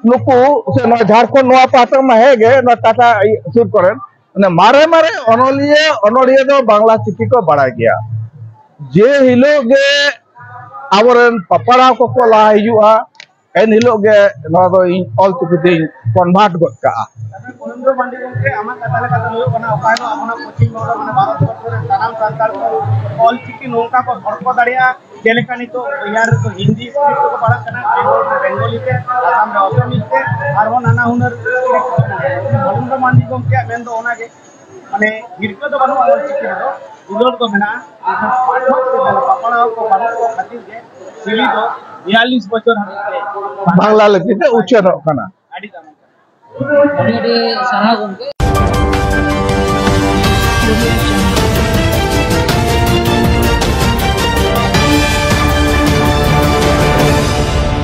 ᱱᱩᱠᱩ ᱥᱮ ᱱᱚᱣᱟ ᱡᱷᱟᱲᱠᱷᱚᱸᱰ ᱱᱚᱣᱟ ᱯᱟᱦᱴᱟ ᱢᱟ ᱦᱮᱸ ᱜᱮ, ᱱᱚᱣᱟ ᱴᱟᱴᱟ ᱥᱩᱨ ᱠᱚᱨᱮᱱ, ᱢᱟᱱᱮ ᱢᱟᱨᱮ ᱢᱟᱨᱮ ᱚᱱᱚᱞᱤᱭᱟᱹ, ᱚᱱᱚᱞᱤᱭᱟᱹ ᱫᱚ ᱵᱟᱝᱞᱟ ᱪᱤᱠᱤ ᱠᱚ ᱵᱟᱲᱟᱭ ᱜᱮᱭᱟ᱾ ᱡᱮ ᱦᱤᱞᱳᱜ ᱜᱮ ᱟᱵᱚᱨᱮᱱ ᱯᱟᱯᱲᱟᱣ ᱠᱚᱠᱚ ᱞᱟᱦᱟ ᱦᱤᱡᱩᱜᱼᱟ, ᱮᱱ ᱦᱤᱞᱳᱜ ᱜᱮ ᱱᱚᱣᱟ ᱫᱚ ᱤᱧ ᱚᱞ ᱪᱤᱠᱤ ᱛᱮᱧ ᱠᱚᱱᱵᱷᱟᱨᱴ ᱜᱚᱫ ᱠᱟᱜᱼᱟ᱾ ᱜᱚᱵᱤᱱᱫᱨᱚ ᱢᱟᱱᱰᱤ ᱜᱚᱢᱠᱮ, ᱟᱢᱟᱜ ᱠᱟᱛᱷᱟ ᱞᱮᱠᱟᱛᱮ ᱦᱩᱭᱩᱜ ᱠᱟᱱᱟ, ᱚᱠᱟ ᱦᱤᱞᱳᱜ ᱟᱵᱚᱱᱟᱜ ᱯᱚᱪᱷᱤᱢ ᱵᱚᱝᱜᱚ, ᱢᱟᱱᱮ ᱵᱷᱟᱨᱚᱛ ᱵᱚᱨᱥᱚ ᱨᱮ ᱥᱟᱱᱟᱢ ᱥᱟᱱᱛᱟᱲ ᱠᱚ ᱚᱞ ᱪᱤᱠᱤ ᱱᱚᱝᱠᱟ ᱠᱚ ᱦᱚᱲ ᱠᱚ ᱫᱟᱲᱮᱭᱟᱜᱼᱟ, ᱡᱮᱞᱮᱠᱟ ᱱᱤᱛᱚᱜ ᱵᱤᱦᱟᱨ ᱨᱮᱫᱚ ᱦᱤᱱᱫᱤ ᱥᱠᱨᱤᱯᱴ ᱛᱮᱠᱚ ᱯᱟᱲᱦᱟᱜ ᱠᱟᱱᱟ, ᱵᱮᱝᱜᱚᱞ ᱨᱮ ᱵᱮᱝᱜᱚᱞᱤ ᱛᱮ, ᱟᱥᱟᱢ ᱨᱮ ᱟᱥᱟᱢᱤᱡ ᱛᱮ, ᱟᱨᱦᱚᱸ ᱱᱟᱱᱟ ᱦᱩᱱᱟᱹᱨ ᱥᱠᱨᱤᱯᱴ ᱠᱚ ᱢᱮᱱᱟᱜᱼᱟ᱾ ᱜᱚᱵᱤᱱᱫᱨᱚ ᱢᱟᱱᱰᱤ ᱜᱚᱢᱠᱮᱭᱟᱜ ᱢᱮᱱ ᱫᱚ ᱚᱱᱟᱜᱮ, ᱢᱟᱱᱮ ᱦᱤᱨᱠᱟᱹ ᱫᱚ ᱵᱟᱹᱱᱩᱜᱼᱟ ᱚᱞ ᱪᱤᱠᱤ ᱨᱮᱫᱚ, ᱫᱩᱞᱟᱹᱲ ᱫᱚ ᱢᱮᱱᱟᱜᱼᱟ᱾ ᱢᱮᱱᱠᱷᱟᱱ ᱯᱟᱴᱷᱚᱠ ᱥᱮ ᱯᱟᱯᱲᱟᱣ ᱠᱚ ᱵᱟᱹᱱᱩᱜ ᱠᱚ ᱠᱷᱟᱹᱛᱤᱨ ᱜᱮ ᱪᱤᱞᱤ ᱫᱚ ᱵᱤᱭᱟᱞᱞᱤᱥ ᱵᱚᱪᱷᱚᱨ ᱦᱟᱹᱵᱤᱡ ᱛᱮ ᱵᱟᱝᱞᱟ ᱞᱤᱯᱤ ᱛᱮ ᱩᱪᱷᱟᱹᱱᱚᱜ ᱠᱟᱱᱟ᱾ ᱟᱹᱰᱤ ᱫᱟᱢᱟᱱ ᱠᱟᱛᱷᱟ᱾ ᱟᱹᱰᱤ ᱟᱹᱰᱤ ᱥᱟᱨᱦᱟᱣ ᱜᱚᱢᱠᱮ᱾